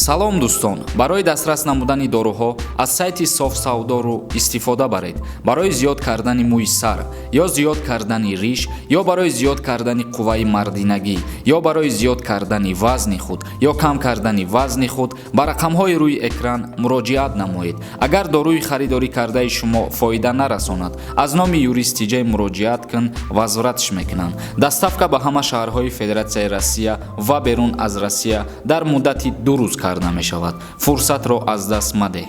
Салом, дӯстон! Барои дастрас намудани доруҳо аз сайти Софсавдору истифода баред. Барои зиёд кардани мӯи сар ё зиёд кардани риш, ё барои зиёд кардани қувваи мардинагӣ, ё барои зиёд кардани вазни худ, ё кам кардани вазни худ ба рақамҳои рӯи экран муроҷиат намоед. Агар доруи харидорӣ кардаи шумо фоида нарасонад, аз номи Юрист Тиҷай муроҷиат кун, возвратш мекунанд. Доставка ба ҳама шаҳрҳои Федератсияи Россия ва берун аз Россия дар муддати 2 рӯз карда мешавад. Фурсатро аз даст мадеҳ.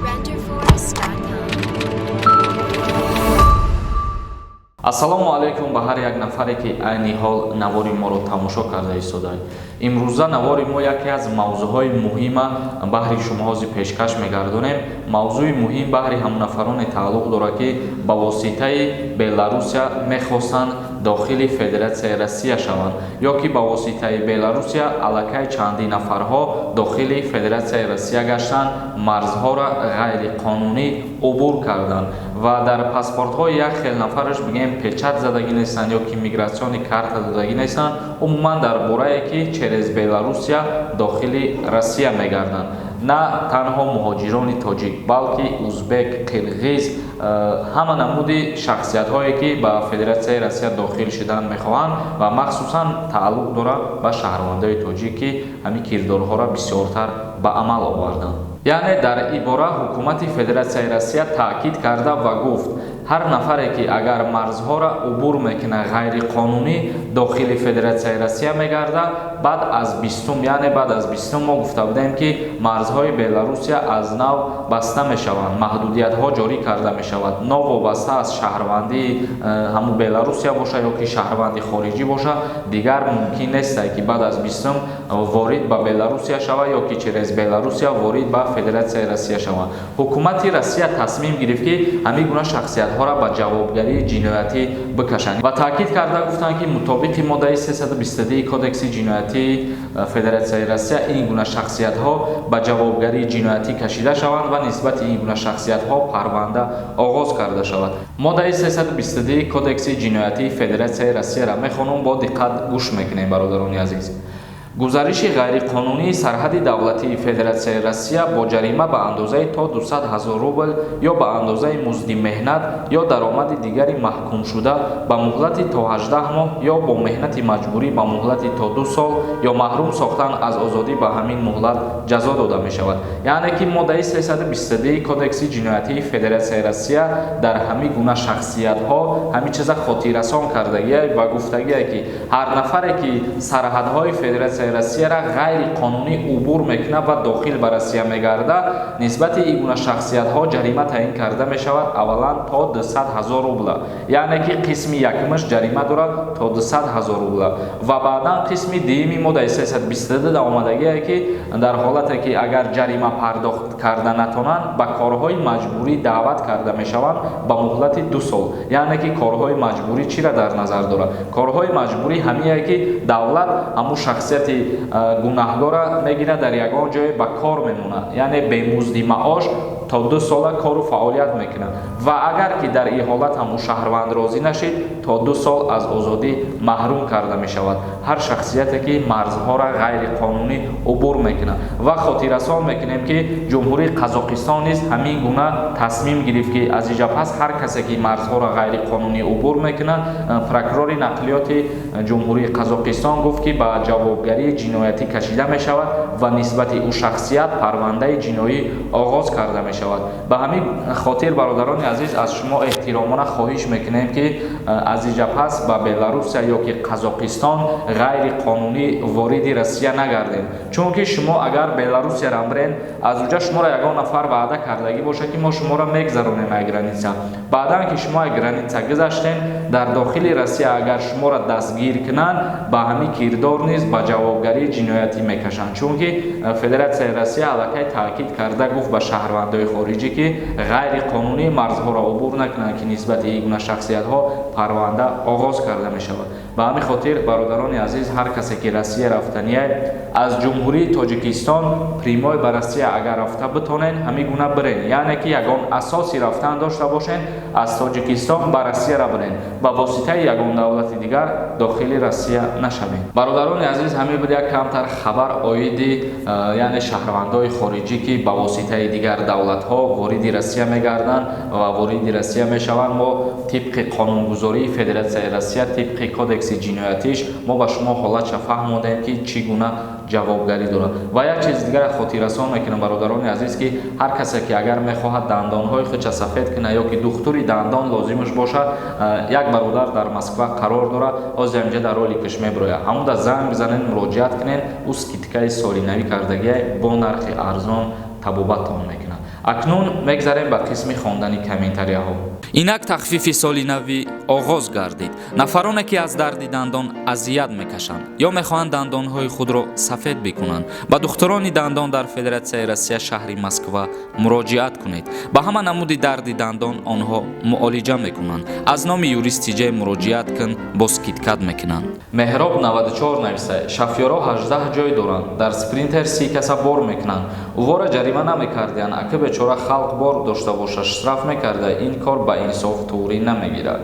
Renderforest.com. Ассалому алайкум ба ҳар як нафаре, ки айни ҳол навори моро тамошо карда истодаед. Имрӯза навори мо яке аз мавзӯъҳои муҳима баҳри шумо ҳозир пешкаш мегардонем. Мавзӯи муҳим баҳри ҳамнафароне тааллуқ дорад, ки ба воситаи Беларусия мехостанд дохили Федератсияи Россия шаванд, ё ки ба воситаи Беларусия аллакай чанди нафарҳо дохили Федератсияи Россия гаштанд, марзҳоро ғайриқонунӣ убур карданд ва дар паспортҳои як хел нафараш, бигем, печать задагӣ нестанд ё ки миграционный карта додагӣ нестанд. Умуман, дар борае ки через Беларусия дохили Россия мегарданд, на танҳо муҳоҷирони тоҷик, балки узбек, қирғиз, ҳама намуди шахсиятҳое, ки ба Федератсияи Россия дохил шудан мехоҳанд, ва махсусан тааллуқ дорад ба шаҳрвандои тоҷик, ки ҳамин кирдорҳоро бисёртар ба амал оварданд. Яъне дар ибора ҳукумати Федератсияи Россия таъкид карда ва гуфт: ҳар нафаре, ки агар марзҳоро убур мекунад, ғайриқонунӣ дохили Федератсияи Россия мегардад, баъд аз 20-ум, яъне баъд аз 20-ум мо гуфта будем, ки марзҳои Беларусия аз нав баста мешаванд, маҳдудиятҳо ҷорӣ карда мешавад. Новобаста аз шаҳрвандии ҳамун Беларусия боша ё ки шаҳрванди хориҷӣ боша, дигар мумкин нестае, ки баъд аз 20-ум ворид ба Беларусия шавад ё ки через Беларусия ворид ба Федератсияи Россия шавад. Ҳукумати Россия тасмим гирифт, ки ҳамин гуна шахсиятҳоро ба ҷавобгарии ҷиноятӣ бикашанд, ва таъкид карда гуфтанд, ки мутобиқи моддаи 322 Кодекси ҷиноятии Федератсияи Россия ин гуна шахсиятҳо ба ҷавобгарии ҷиноятӣ кашида шаванд ва нисбати ин гуна шахсиятҳо парванда оғоз карда шавад. Моддаи 322 Кодекси ҷиноятии Федератсияи Россияро мехонум, бо диққат гӯш мекунем, бародарони азиз. Гузариши ғайриқонунии сарҳади давлатии Федератсияи Россия бо ҷарима ба андозаи то 200 ҳазор рубл ё ба андозаи музди меҳнат ё даромади дигари маҳкумшуда ба муҳлати то 18 моҳ ё бо меҳнати маҷбурӣ ба муҳлати то 2 сол ё маҳрум сохтан аз озодӣ ба ҳамин муҳлат ҷазо дода мешавад. Яъне ки моддаи 322 Кодекси ҷиноятии Федератсияи Россия дар ҳамин гуна шахсиятҳо ҳамин чиза хотиррасон кардагия ва гуфтагие, ки ҳар нафаре, ки сарҳадҳои Федератсияи Россияра ғайриқонунӣ убур мекунад ва дохил ба Россия мегардад, нисбати ин гуна шахсиятҳо ҷарима таъин карда мешавад, аввалан то 200 ҳазор рубла, яъне ки қисми якумаш ҷарима дорад то 200 ҳазор рубла, ва баъдан қисми дуюми моддаи 322 дар омадагие, ки дар ҳолате ки агар ҷарима пардохт карда натонанд, ба корҳои маҷбурӣ даъват карда мешаванд ба муҳлати 2 сол. Яъне ки корҳои маҷбурӣ чиро дар назар дорад? Корҳои маҷбурӣ ҳамие, ки давлат ҳамун шахсияти гунаҳгора мегирад, дар ягон ҷое ба кор мемонад, яъне бемузди маош то 2 сола кору фаъолият мекунад, ва агар ки дар ин ҳолат ҳам ӯ шаҳрванд розӣ нашид, то 2 сол аз озодӣ маҳрум карда мешавад ҳар шахсияте, ки марзҳоро ғайриқонунӣ убур мекунад. Ва хотиррасон мекунем, ки Ҷумҳурии Қазоқистон низ ҳамин гуна тасмим гирифт, ки аз инҷа пас ҳар касе, ки марзҳоро ғайриқонунӣ убур мекунад, прокурори нақлиёти Ҷумҳурии Қазоқистон гуфт, ки ба ҷавобгарии ҷиноятӣ кашида мешавад ва нисбати ӯ шахсият парвандаи ҷиноӣ оғоз карда мешавад. Ба ҳамин хотир, бародарони азиз, аз шумо эҳтиромона хоҳиш мекунем, ки аз инҷа пас ба Беларусия ё ки Қазоқистон ғайриқонунӣ вориди Россия нагардем, чунки шумо агар Беларусияра бирен, аз уҷа шуморо ягон нафар ваъда кардагӣ бошад, ки мо шуморо мегзаронем ай граница, баъдан ки шумо ай граница гузаштем, дар дохили Россия агар шуморо дастгир кунанд, ба ҳамин кирдор низ ба ҷавобгарии ҷиноятӣ мекашанд, чунки Федератсияи Россия аллакай таъкид карда гуфт ба шаҳрвандои хориҷӣ, ки ғайриқонунӣ марзҳоро убур накунанд, ки нисбати ин гуна шахсиятҳо парванда оғоз карда мешавад. Ба ҳамин хотир, бародарони азиз, ҳар касе ки Россия рафтания, аз Ҷумҳурии Тоҷикистон прямой ба Россия агар рафта битонен, ҳамин гуна бирен, яъне ки ягон асоси рафтан дошта бошен, аз Тоҷикистон ба Россияра бирен, ба воситаи ягон давлати дигар дохили Россия нашавем. Бародарони азиз, ҳамин буд як камтар хабар оиди, яъне шаҳрвандои хориҷӣ, ки ба воситаи дигар давлатҳо вориди Россия мегарданд ва вориди Россия мешаванд. Мо тибқи қонунгузории Федератсияи Россия, тибқи кодекси ҷиноятиш, мо ба шумо ҳолатша фаҳмодем, ки чӣ гуна ҷавобгарӣ дорад. Ва як чизи дигара хотиррасон мекунам, бародарони азиз, ки ҳар касе ки агар мехоҳад дандонҳои худша сафед кунад ё ки духтури дандон лозимаш бошад, як бародар дар Москва қарор дорад, ҳозир инҷа дар роликаш мебирояд, ҳамуда занг бизанед, муроҷиат кунед. Ӯ скидкаи солинавӣ кардагиай, бо нархи арзон табобаттон мекунад. Акнун мегзарем ба қисми хондани комментарияҳо. Инак тахфифи соли навӣ оғоз гардид. Нафароне, ки аз дарди дандон азият мекашанд ё мехоҳанд дандонҳои худро сафед бикунанд, ба духтурони дандон дар Федератсияи Россия, шаҳри Москва муроҷиат кунед. Ба ҳама намуди дарди дандон онҳо муолиҷа мекунанд. Аз номи юрист Тиҷай муроҷиат кун, бо скидка мекунанд. Меҳроб 94 нависа: шофёро 18 ҷой доранд, дар Спринтер 30 каса бор мекунанд, увора ҷарима намекардиянд. Ака, бечора халқ бор дошта боша, штраф мекарда. Ин кор ба инсоф туғрӣ намегирад.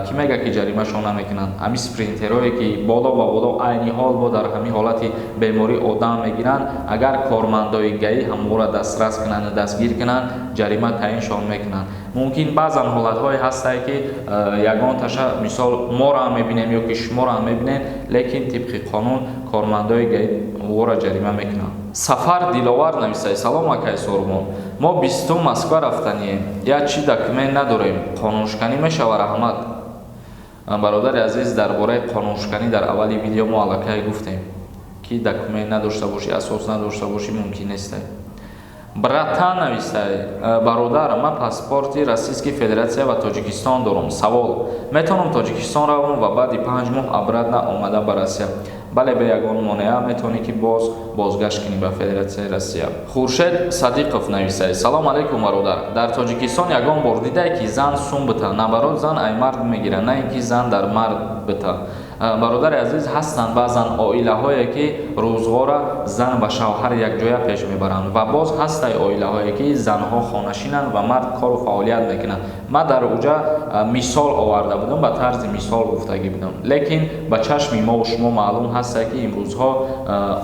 Кӣ мега, ки ҷаримашон намекунанд? Ҳамин спринтерое, ки боло ба боло айни ҳол бо дар ҳамин ҳолати беморӣ одам мегиранд, агар кормандои ГАИ ҳамвора дастрас кунанд, дастгир кунанд, ҷарима таъиншон мекунанд. Мумкин баъзан ҳолатҳое ҳастае, ки ягон таша, мисол, моро ҳам мебинем ё ки шуморо ҳам мебинем, лекин тибқи қонун кормандои ГАИ вора ҷарима мекунанд. Сафар Диловар нависад: салом, акай Сорбон, мо 20-ум Москва рафтанием, як чи документ надорем, қонуншиканӣ мешава? Раҳмат. Бародари азиз, дар бораи қонуншиканӣ дар аввали видео мо аллакай гуфтем, ки документ надошта бошӣ, асос надошта бошӣ, мумкин нестай. Братан навистай: бародар, ман паспорти Российской Федерация ва Тоҷикистон дорам. Савол: метавонам Тоҷикистон равам ва баъди 5 моҳ обратно омада ба Россия? Бале, бе ягон монеа метавонӣ, ки боз бозгашт кунӣ ба Федератсияи Россия. Хуршед Садиқов нависай: салом алейкум, бародар, дар Тоҷикистон ягон бор дидае, ки зан сум бита? Наоборот, зан ай мард мегирад, на ин ки зан дар мард бита. Бародари азиз, ҳастанд баъзан оилаҳое, ки рӯзғора зан ва шавҳар якҷоя пеш мебаранд, ва боз ҳастай оилаҳое, ки занҳо хонашинанд ва мард кору фаъолият мекунанд. Ман дар уҷа мисол оварда будам, ба тарзи мисол гуфтагӣ будам, лекин ба чашми мову шумо маълум ҳастае, ки имрӯзҳо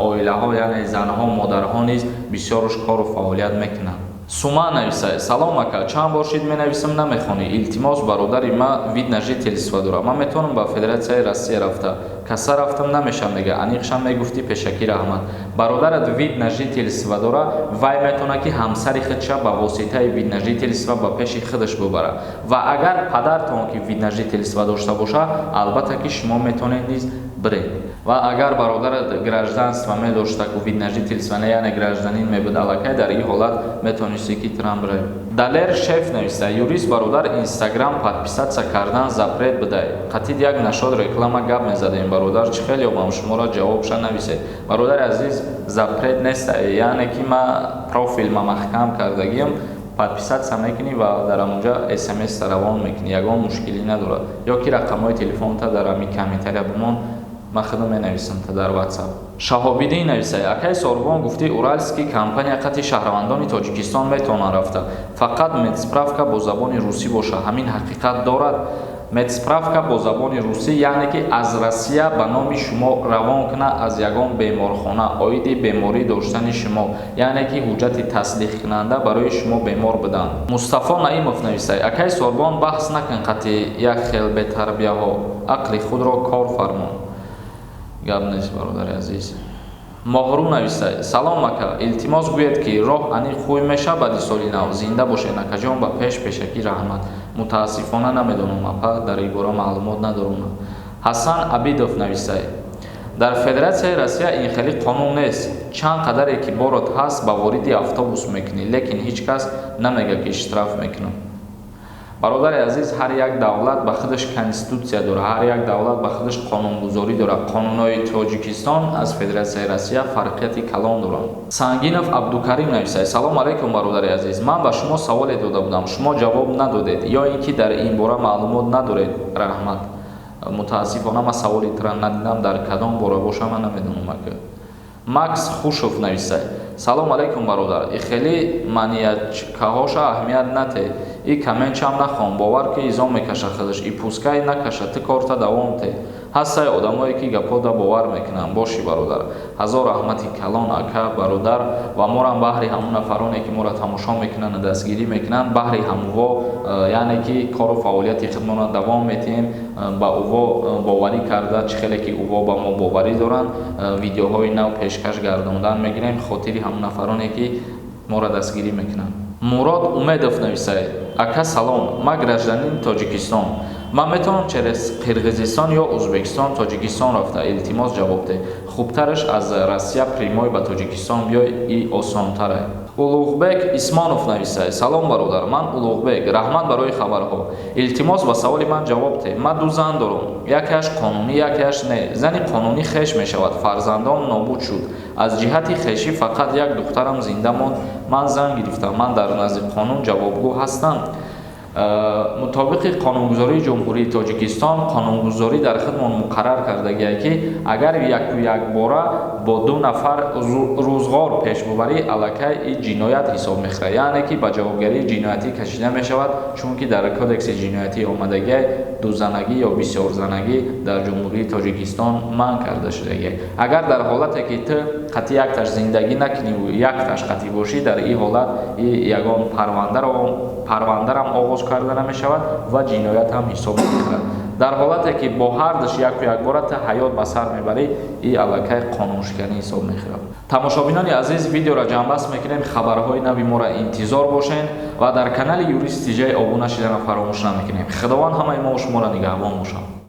оилаҳо, яъне занҳо, модарҳо низ бисёруш кору фаъолият мекунанд. Сума нависай: салом, ака, чанд бор шид менависам, намехонӣ. Илтимос, бародари ма вид на жительство дорам, ман метавонам ба Федератсияи Россия рафта? Каса рафтам, намеша мега, аниқшам мегуфтӣ, пешакӣ раҳмат. Бародарат вид на жительство дора, вай метавона, ки ҳамсари худша ба воситаи вид на жительство ба пеши худаш бубара. Ва агар падартон ки вид на жительство дошта боша, албатта ки шумо метавонед низ биред. Ва агар бародарат гражданство медошта ку вид на жительство не, яъне гражданин мебуд аллакай, дар ин ҳолат метавонисти, ки трам биред. Далер Шеф нависта: юрист бародар, Инстаграм подписаться кардан запрет бидай, қатид як нашод реклама гап мезадем. Бародар, чӣ хел ёбам шуморо? Ҷавобша нависед. Бародари азиз, запрет неста, яъне ки ма профилма маҳкам кардагиам. Подписаться мекунӣ ва дар ҳамонҷа смс равон мекунӣ, ягон мушкилӣ надорад. Ё ки рақамҳои телефонта дар ҳамин комментария бимон, ман худам менависам та дар Ватсап. Шаҳобиддин нависай: акай Сорбон, гуфтӣ, уральский компания қати шаҳрвандони Тоҷикистон метавонанд рафта, фақат медсправка бо забони русӣ боша. Ҳамин ҳақиқат дорад? Медсправка бо забони русӣ, яъне ки аз Россия ба номи шумо равон кунад аз ягон беморхона оиди беморӣ доштани шумо, яъне ки ҳуҷҷати тасдиқкунанда барои шумо бемор будан. Мустафо Наимов нависай: акай Сорбон, баҳс накун қати як хел бетарбияҳо, ақли худро кор фармон. Гап нест, бародари азиз. Моҳрӯ нависай: салом, ака, илтимос, гӯед, ки роҳ аниқ хӯй меша баъди соли нав. Зинда бошед, акаҷон, ба пеш, пешакӣ раҳмат. Мутаассифона, намедонам, апа, дар ин бора маълумот надорам. Ҳасан Абидов нависай: дар Федератсияи Россия ин хеле қонун нест, чанд қадаре ки борот ҳаст, ба вориди автобус мекунӣ, лекин ҳеҷ кас намега, ки штраф мекунам. Бародари азиз, ҳар як давлат ба худаш конститутсия дорад, ҳар як давлат ба худаш қонунгузорӣ дорад. Қонунҳои Тоҷикистон аз Федератсияи Россия фарқияти калон доранд. Сангинов Абдукарим нависад: салом алейкум, бародари азиз, ман ба шумо саволе дода будам, шумо ҷавоб надодед ё ин ки дар ин бора маълумот надоред. Раҳмат. Мутаассифона, ман саволи тура надидам, дар кадом бора боша, ман намедонам, ака. Макс Хушов нависад: «Салом алайкум, бародар. И хеле маниячкаҳоша аҳамият нате, и комментчам нахон, бовар ки изом мекаша худаш, и пускай накаша, ту корта давом те. Ҳастае одамое ки гапода бовар мекунанд. Бошӣ, бародар». Ҳазор раҳмати калон, ака, бародар. Ва морам баҳри ҳамун нафароне, ки моро тамошо мекунанд, дастгирӣ мекунанд, баҳри ҳамуво, яъне ки кору фаъолияти худмонро давом метиҳем. Ба уво боварӣ карда, чӣ хеле ки уво ба мо боварӣ доранд, видеоҳои нав пешкаш гардондан мегирем, хотири ҳамун нафароне, ки моро дастгирӣ мекунанд. Мурод Умедов нависад: «Ака, салом, ман гражданини Тоҷикистон, ман метавонам через Қирғизистон ё Ӯзбекистон Тоҷикистон рафта? Илтимос, ҷавоб деҳ». Хубтараш аз Россия прямой ба Тоҷикистон биёй, и осонтара. Улуғбек Исмонов нависад: «Салом, бародар, ман Улуғбек, раҳмат барои хабарҳо. Илтимос, ба саволи ман ҷавоб деҳ. Ман ду зан дорам, якеаш қонунӣ, якеаш не. Зани қонунӣ хеш мешавад, фарзандон нобуд шуд, аз ҷиҳати хешӣ фақат як духтарам зинда монд. Ман зан гирифтам, ман дар назди қонун ҷавобгӯ ҳастам?» Мутобиқи қонунгузории Ҷумҳурии Тоҷикистон, қонунгузорӣ дар худмон муқаррар кардагие, ки агар яку якбора бо ду нафар рӯзғор пеш бубарӣ, аллакай и ҷиноят ҳисоб мехӯрад, яъне ки ба ҷавобгарии ҷиноятӣ кашида мешавад, чунки дар Кодекси ҷиноятӣ омадагиай, дузанагӣ ё бисёрзанагӣ дар Ҷумҳурии Тоҷикистон манъ карда шудагиай. Агар дар ҳолате ки ту қатъи якташ зиндагӣ накуниву якташ қатъӣ бошӣ, дар ин ҳолат ягон парвандарам оғоз карда намешавад ва ҷиноят ҳам ҳисоб намехӯрад. Дар ҳолате ки бо ҳардуш яку якбора ту ҳаёт ба сар мебарӣ, и аллакай қонуншиканӣ ҳисоб мехӯрад. Тамошобинони азиз, видеоро ҷамъбаст мекунем. Хабарҳои нави моро интизор бошед ва дар канали Юрист Тиҷай обуна шидана фаромӯш намекунем. Худованд ҳамаи мо шуморо нигаҳбон бошад.